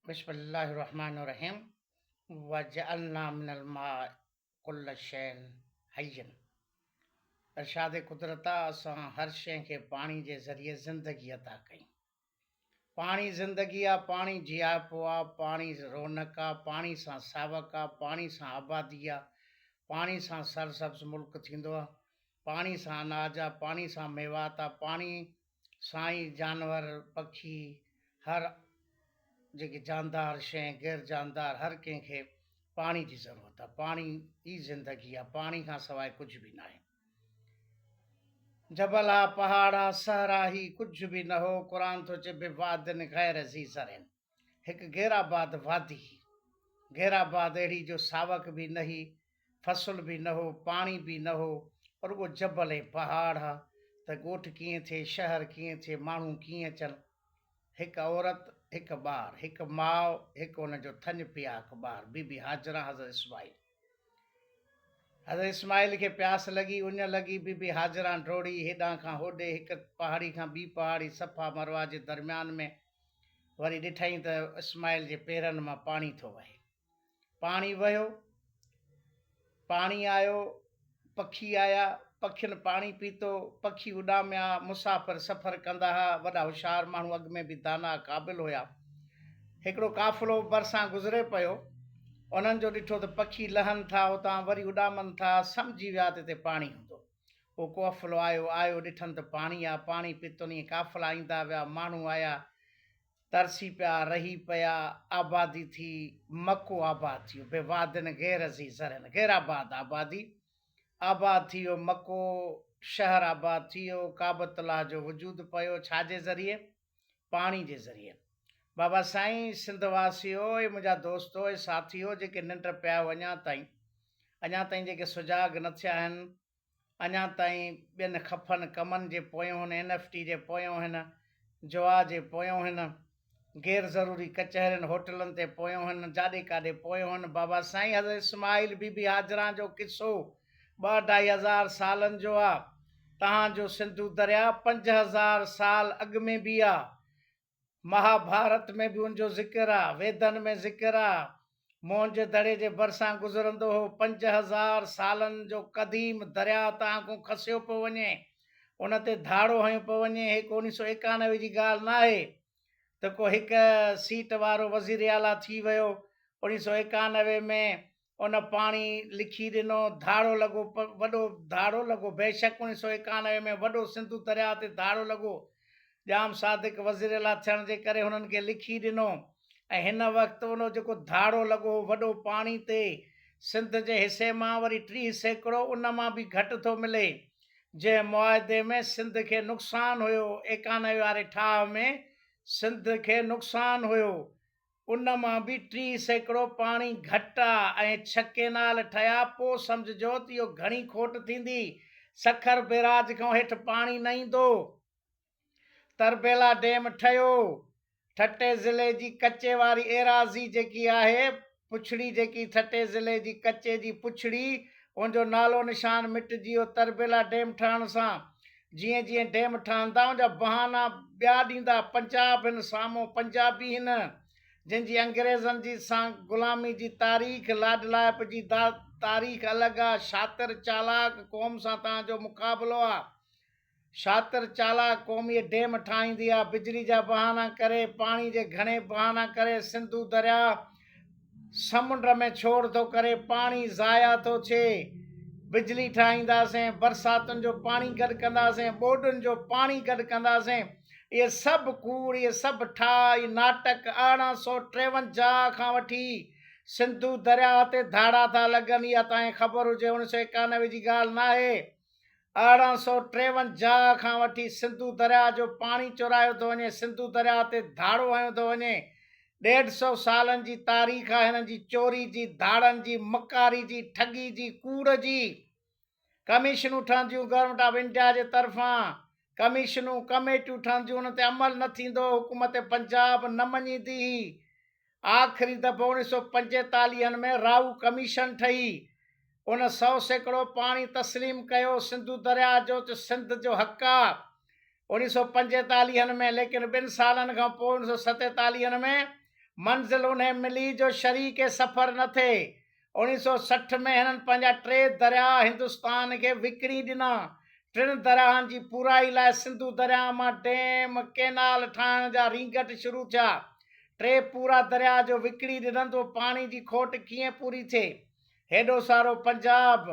بسم الله الرحمٰن الرحيم وجعلنا من الماء ڪل شيء حي ارشاد قدرت آ اسان هر شيء کي پاڻي جي ذريعي زندگي عطا ڪئي. پاڻي زندگي آ، پاڻي جياپو آ، پاڻي رونق آ، پاڻي سان ساوڪ آ، پاڻي سان آبادي آ، پاڻي سان سرسبز ملڪ ٿيندو آ، پاڻي سان اناج آ، پاڻي سان ميوات آ، پاڻي سان ئي جانور، پکي، هر جيڪي جاندار شيء، غير جاندار هر ڪنهن کي پاڻي جي ضرورت آ، پاڻي ئي زندگي آ، پاڻي کان سواء ڪجهه به ناهي. جبل ها، پهاڙ ها، صحرا هي، ڪجهه به نه هو، قرآن ٿو چئي بواد غير ذي زرع هڪ غير آباد وادي هئي، غير آباد اهڙي جو ساوڪ به نه هئي، فصل به نه هو، پاڻي به نه هو، رڳو جبل ۽ پهاڙ ها ته ڳوٺ ڪيئن ٿئي، شهر ڪيئن ٿئي، ماڻهو ڪيئن اچن. هڪ عورت، هڪ ٻار، هڪ ماء، هڪ ان جو ٿڃ پياڪ ٻار، بي بي هاجره حضرت اسماعيل. حضرت اسماعيل کي پياس لڳي، اڃ لڳي، بي بي هاجره ڊوڙي هيڏانهن کان هوڏي، هڪ پهاڙي کان ٻي پهاڙي، صفا مروه جي درميان ۾ وري ڏٺائين ته اسماعيل جي پيرن مان پاڻي ٿو وهي. پاڻي وهيو، پاڻي آيو، پکي آيا، پکين پاڻي پيتو، پکي اڏاميا، مسافر سفر ڪندا ها، وڏا هوشيار ماڻهو اڳ ۾ به داناء قابل هيا. هڪڙو قافلو ڀرسان گذري پيو، انهن جو ڏٺو ته پکي لهن ٿا، اتان وري اڏامن ٿا، سمجهي ويا ته هتي پاڻي هوندو. اهو قافلو آيو، آيو ڏٺن ته پاڻي آ، پاڻي پيتن، ائين قافلا ايندا ويا، ماڻهو آيا، ترسي پيا، رهي پيا، آبادي ٿي، مڪو آباد ٿي ويو، بوادن غير ذي زرع، غير آباد آبادي، آباد ٿي ويو، مڪو شهر آباد ٿي ويو، ڪعبة الله جو وجود پيو، ڇا جي ذريعي؟ پاڻي جي ذريعي. بابا سائين، سنڌ واسيو، اي منهنجا دوستو، اي ساٿيو، جيڪي ننڊ پيا آهيو اڃا تائين، اڃا تائين جيڪي سجاڳ نه ٿيا آهن، اڃا تائين ٻين خفن ڪمن جي پويون هن، اين ايف ٽي جي پويون هن، جوا جي پويون هن، غير ضروري ڪچهرين هوٽلن تي پويون هن، جاڏي ڪاڏي پويون هن، بابا سائين حضرت اسماعيل بي بي هاجران جو قصو ٻه اڍائي هزار سالن جو آ، تهان جو سنڌو درياء 5000 سال اڳ ۾ به آ، مها ڀارت ۾ به ان جو ذڪر آ، ويدن ۾ ذڪر آ، موهن جي دڙي جي ڀرسان گذرندو هو، 5000 سالن جو قديم درياء تهان کان کسيو پيو وڃي، ان تي ڌاڙو هنيو پيو وڃي، هي ڪو 1991 جي ڳالهه ناهي ته ڪو هڪ سيٽ وارو وزيراعليٰ ٿي ويو، 1991 ۾ ان پاڻي لکي ڏنو، ڌاڙو لڳو، وڏو ڌاڙو لڳو، بيشڪ 1991 ۾ وڏو سنڌو درياء تي ڌاڙو لڳو، ڄام صادق وزيراعليٰ ٿيڻ جي ڪري هنن کي لکي ڏنو ۽ هن وقت ان جيڪو ڌاڙو لڳو هو وڏو پاڻي تي سنڌ جي حصي مان وري 30% ان مان به گهٽ ٿو ملي، جنهن معاهدي ۾ سنڌ کي نقصان هيو، 91 واري ٺاهه ۾ سنڌ کي نقصان هيو، ان مان به 30% پاڻي گهٽ آ ۽ ڇهه ڪينال ٺهيا پو سمجهجو ته اهو گهڻي کوٽ ٿيندي. سکر بيراج کان هيٺ پاڻي نه ايندو. تربيلا ڊيم ٺهيو. ٺٽي ضلعي جي ڪچي واري ايراضي جيڪي آهي پڇڙي جيڪي ٺٽي ضلعي جي ڪچي جي پڇڙي ان جو نالو نشان مٽجي ويو تربيلا ڊيم ٺهڻ سان. جيئن جيئن ڊيم ٺهندا ان جا بهانا ٻيا ڏيندا پنجاب هن سامهون پنجابي هن جن جي انگريزن جي سان غلامي جي تاريخ لاڏلائپ جي تاريخ الڳ آ شاطر چالاڪ قوم سان توهان جو مقابلو آ شاطر چالاڪ قوم اهي ڊيم ٺاهيندي آ بجلي جا بهانا ڪري پاڻي جي گهڻي بهانا ڪري سنڌو درياء سمنڊ ۾ ڇوڙ ٿو ڪري، پاڻي ضايع ٿو ٿئي، بجلي ٺاهينداسين، برساتن جو پاڻي گڏ ڪنداسين، ٻوڏن جو پاڻي گڏ ڪنداسين، اهي سڀ ڪوڙ، اهي سڀ ٺاهه، اهي ناٽڪ 1853 کان وٺي سنڌو درياهه تي ڌاڙا ٿا لڳن، اها توهان کي خبر هجي، 1991 جي ڳالهه ناهي. 1853 کان وٺي سنڌو درياهه جو پاڻي چورايو ٿو وڃي، سنڌو درياهه تي ڌاڙو هنيو ٿو وڃي. ڏيڍ سئو سالن جي تاريخ آهي هنن جي چوري جي، ڌاڙن جي، مڪاري جي، ٺڳي جي، ڪوڙ جي. ڪميشنون ٺهنديون گورنمينٽ آف انڊيا جي طرفان ڪميشنون، ڪميٽيون ٺهنديون انهن تي عمل نه ٿيندو، حڪومت پنجاب نه مڃيندي هئي. آخري دفعو اوڻيھ سئو پنجيتاليهن ۾ رائو ڪميشن ٺهي. ان 100% پاڻي تسليم ڪيو سنڌو درياء جو ته سنڌ جو حق آ. اوڻيھ سئو پنجيتاليهن ۾ ليڪن ٻن سالن کان پوء اوڻيھ سئو ستيتاليهن ۾ منزل انهي ملي جو شريڪ سفر نه ٿئي. 1960 ۾ هنن پنهنجا ٽي درياهه هندستان کي وڪڻي ڏنا. ٽن درياهن جي پورائي لاء سنڌو درياهه مان ڊيم، ڪينال ٺاهڻ جا رينگٽ شروع ٿيا. ٽي پورا درياهه جو وڪڻي ڏنن ته پاڻي جي کوٽ ڪيئن پوري ٿئي؟ هيڏو سارو پنجاب.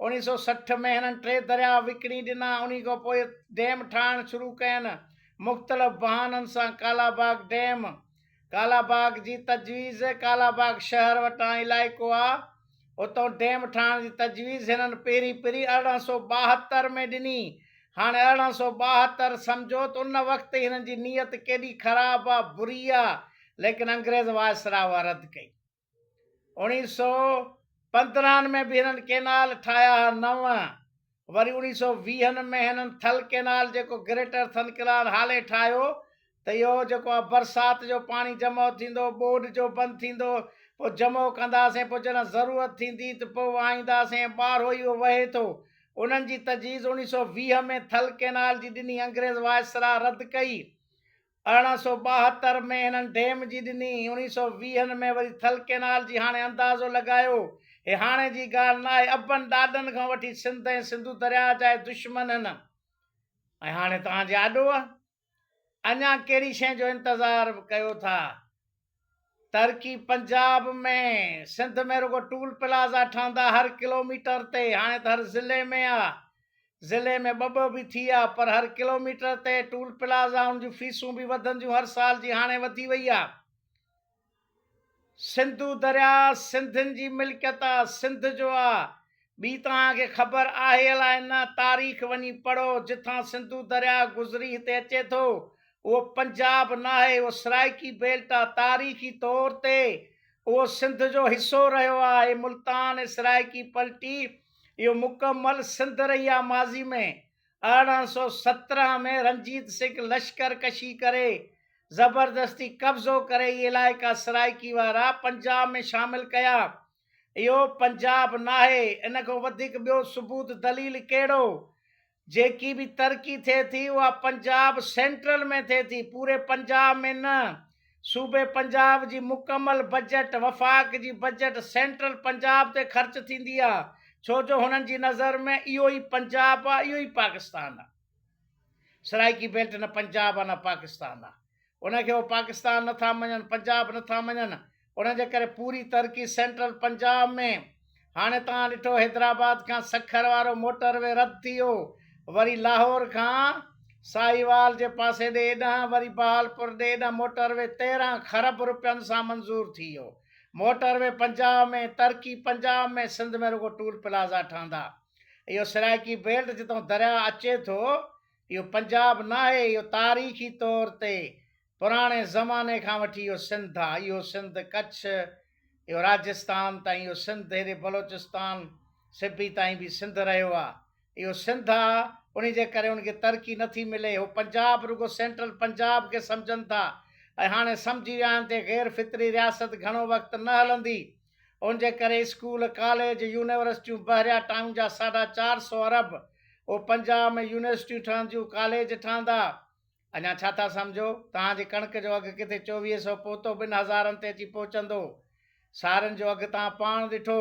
1960 ۾ هنن ٽي درياهه وڪڻي ڏنا. انهي کان پوء ڊيم ٺاهڻ شروع ڪين. مختلف بهانن سان ڪالاباغ ڊيم، ڪالاباغ جي تجويز، ڪالاباغ شهر وٽان علائقو آ، اتئون ڊيم ٺاهڻ جي تجويز هنن پهرين پهرين 1872 ۾ ڏني. هاڻي 1872 سمجهو ته ان وقت ئي هنن جي نيت ڪيڏي خراب آ، بري آ، ليڪن انگريز وائسراء اها رد ڪئي. 1915 ۾ به هنن ڪينال ٺاهيا ها نو، وري اوڻيهه سئو ويهن ۾ هنن ٿل ڪينال جيڪو گريٽر ٿل ڪينال هالي ٺاهيو ته اهو جيڪو آهي برسات جو پاڻي جمع ٿيندو ٻوڏ جو بند ٿيندو پوء جمع ڪنداسين پوء جڏهن ضرورت ٿيندي ته پوء وهائينداسين ٻارهو ئي اهو وهي ٿو انهن جي تجويز 1920 ۾ ٿل ڪينال جي ڏني انگريز وائسراء رد ڪئي 1872 ۾ هنن ڊيم جي ڏني، اوڻيهه سئو ويهن ۾ وري ٿل ڪئنال جي هاڻي اندازو لڳايو، هي هاڻي جي ڳالهه ناهي، ابن ڏاڏن کان وٺي سنڌ ۽ سنڌو درياهه جا هي دشمن هن ۽ هاڻي توهان جي آڏو آ، اڃا ڪهڙي شيء جو انتظار ڪيو ٿا؟ ترقي پنجاب ۾، سنڌ ۾ رڳو ٽول پلازا ٺهندا هر ڪلوميٽر تي، هاڻي ته هر ضلعي ۾ آ، ضلعي ۾ ٻه ٻه به ٿي ويا پر هر ڪلوميٽر تي ٽول پلازا ان جون فيسون به وڌنديون هر سال جي هاڻي وڌي وئي آ. سنڌو درياء سنڌين جي ملڪيت آ، سنڌ جو آ، ٻي توهان کي خبر آهي الائي نه، تاريخ وڃي پڙهو، جتان سنڌو درياء گذري هتي اچي ٿو، اهو پنجاب ناهي، اهو سرائيڪي بيلٽ آ، تاريخي طور تي اهو سنڌ جو حصو رهيو آهي، ملتان ۽ سرائيڪي پلٽي اهو مڪمل سنڌ رهي آ ماضي ۾، 1817 ۾ رنجيت سنگهه لشڪر ڪشي ڪري زبردستي قبضو ڪري اهي علائقا سرائيڪي وارا پنجاب ۾ شامل ڪيا، اهو پنجاب ناهي، ان کان وڌيڪ ٻيو ثبوت دليل ڪهڙو؟ جيڪي به ترقي ٿئي ٿي اها پنجاب سينٽرل ۾ ٿئي ٿي، پوري پنجاب ۾ نه. صوبي پنجاب جي مڪمل بجيٽ، وفاق جي بجيٽ سينٽرل پنجاب تي خرچ ٿيندي آ، ڇو جو هنن جي نظر ۾ اهو ئي پنجاب آ، اهو ئي پاڪستان آ. سرائيڪي بيلٽ نه پنجاب آ نه پاڪستان آ. ان کي هو پاڪستان نه ٿا مڃن، پنجاب نه ٿا مڃن، ان جي ڪري پوري ترقي سينٽرل پنجاب ۾. هاڻي توهان ڏٺو حيدرآباد کان سکر وارو موٽر وي رد ٿي ويو، وري لاهور کان ساهيوال جي پاسي ڏي ايڏانهن وري بهالپور ڏي ايڏانهن موٽر وي 13 کرب روپين سان منظور ٿي ويو. موٽر وي پنجاب ۾، ترقي پنجاب ۾، سنڌ ۾ رڳو ٽول پلازا ٺهندا. اهو سرائيڪي بيلٽ جتان درياء اچي ٿو، اهو پنجاب ناهي، اهو تاريخي طور تي پراڻي زماني کان وٺي اهو سنڌ آ، اهو سنڌ ڪڇ، اهو راجستان تائين، اهو سنڌ هيڏي بلوچستان، سبي تائين به سنڌ رهيو آ، اهو سنڌ آ، انهي جي ڪري ان کي ترقي نه ٿي ملي، هو پنجاب رڳو سينٽرل پنجاب کي سمجهن ٿا ۽ هاڻي سمجهي ويا آهن ته غير فطري رياست گهڻو وقت نه هلندي، ان جي ڪري اسڪول، ڪاليج، يونيورسٽيون بحريا ٽائون جا ساڍا چار سئو ارب اهو پنجاب ۾ يونيورسٽيون ٺهنديون، ڪاليج ٺهندا. اڃا ڇا ٿا سمجهو؟ توهان جي ڪڻڪ جو اگهه ڪٿي 24 سئو پهتو، ٻن هزارن تي اچي پهچندو. سارين جو اگهه توهان پاڻ ڏٺو.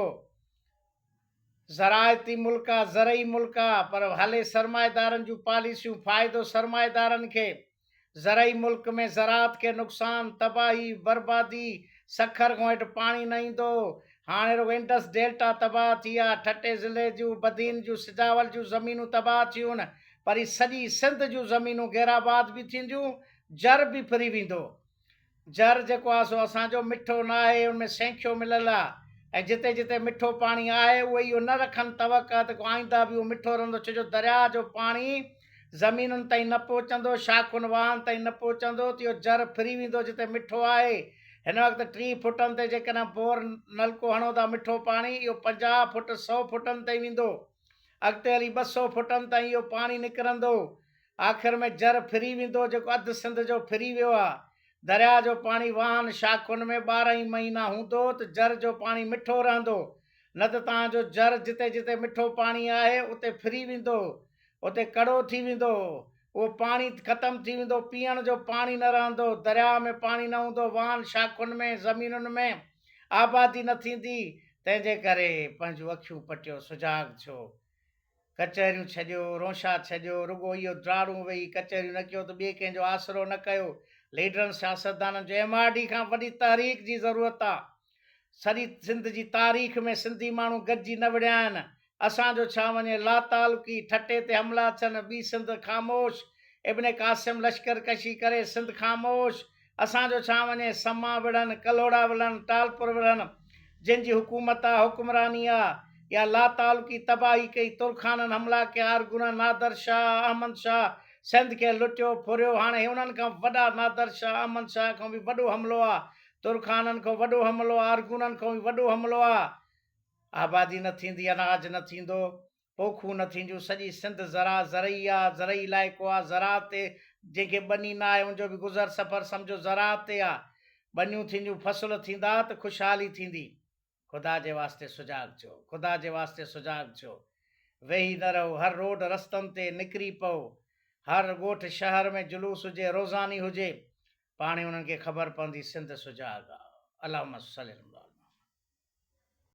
زراعتي ملڪ آ، زرعي ملڪ آ، پر هلي سرمائيدارن جون پاليسيون، فائدو سرمائيدارن کي. زرعي ملڪ ۾ زراعت کي نقصان، تباهي، بربادي، سکر کان هيٺ پاڻي نه ايندو، هاڻي رڳو انڊس ڊيلٽا تباهه ٿي آ، ٺٽي ضلعي جون، بدين جون، سجاول جون زمينون تباهه ٿيون، پر هي سڄي سنڌ جون زمينون غيرآباد به ٿينديون، جر به ڦري ويندو. جر جيڪو آ سو اسان جو مٺو نه آهي، ان ۾ سينکيو مليل آ ۽ جتي جتي مٺو پاڻي آهي اهي اهو نه رکن توقع ته ڪو آئنده به اهو مٺو رهندو ڇو جو درياهه جو پاڻي زمينن تائين نه پهچندو، شاخن واهن تائين نه پهچندو ته اهو جر ڦري ويندو جتي مٺو آهي. هن وقت 30 فٽن تي جيڪڏهن بور نلڪو هڻو ٿا مٺو پاڻي اهو 50 فٽ سئو فٽن تائين ويندو اڳتي هلي 200 فٽن تائين اهو پاڻي نڪرندو آخر ۾ جر ڦري ويندو جيڪو اڌ سنڌ جو ڦري ويو آ. درياء جو پاڻي واهن شاخن ۾ 12 ئي مهينا هوندو ته جر جو پاڻي مٺو رهندو نه ته توهان جو جر جتي جتي مٺو پاڻي آهي اتي ڦري ويندو اتي ڪڙو ٿي ويندو. اهو پاڻي ختم ٿي ويندو، پيئڻ جو پاڻي نه رهندو، درياء ۾ پاڻي نه هوندو، واهن شاخن ۾، زمينن ۾ آبادي نه ٿيندي، تنهن جي ڪري پنهنجون اکيون پٽيو، سجاڳ ٿيو، ڪچهريون ڇڏيو، رونشا ڇڏيو، رڳو اهو ڊاڙون ويهي ڪچهريون نه ڪيو ته ٻئي ڪنهن جو آسرو نه ڪيو، ليڊرن سياستدانن جو ايم آر ڊي کان وڏي تحريڪ جي ضرورت آ، سڄي سنڌ جي تاريخ ۾ سنڌي ماڻهو گڏجي نه وڙهيا آهن، اسان جو ڇا وڃي، لاتعلقي، ٺٽي تي حملا ٿين، ٻي سنڌ خاموش، ابن قاسم لشڪر ڪشي ڪري، سنڌ خاموش، اسان جو ڇا وڃي، سما وڙهن، ڪلهوڙا وڙهن، ٽالپر وڙهن، جن جي حڪومت آ، حڪمراني آ، يا لاتعلقي تباهي ڪئي، ترخانن حملا ڪيا، ارغونن، نادر شاهه، احمد شاهه، سنڌ کي لٽيو، ڦريو، هاڻي هي انهن کان وڏا نادر شاهه، احمد شاهه کان به وڏو حملو آ، ترخانن کان وڏو حملو آ، ارغونن کان به وڏو حملو آ. آبادي نه ٿيندي، اناج نه ٿيندو، پوکون نه ٿينديون، سڄي سنڌ زرع زرعي آ، زرعي علائقو آ، زراعت تي جنهن کي ٻني نه آهي ان جو به گذر سفر سمجهو زراعت تي آ، ٻنيون ٿينديون، فصل ٿيندا ته خوشحالي ٿيندي. خدا جي واسطي سجاڳ ٿيو، خدا جي واسطي سجاڳ ٿيو، ويهي نه رهو، هر روڊ رستن تي نڪري پئو، هر ڳوٺ شهر ۾ جلوس هجي، روزاني هجي، پاڻهي انهن کي خبر پوندي سنڌ سجاڳ آ. اللهم صلي الله.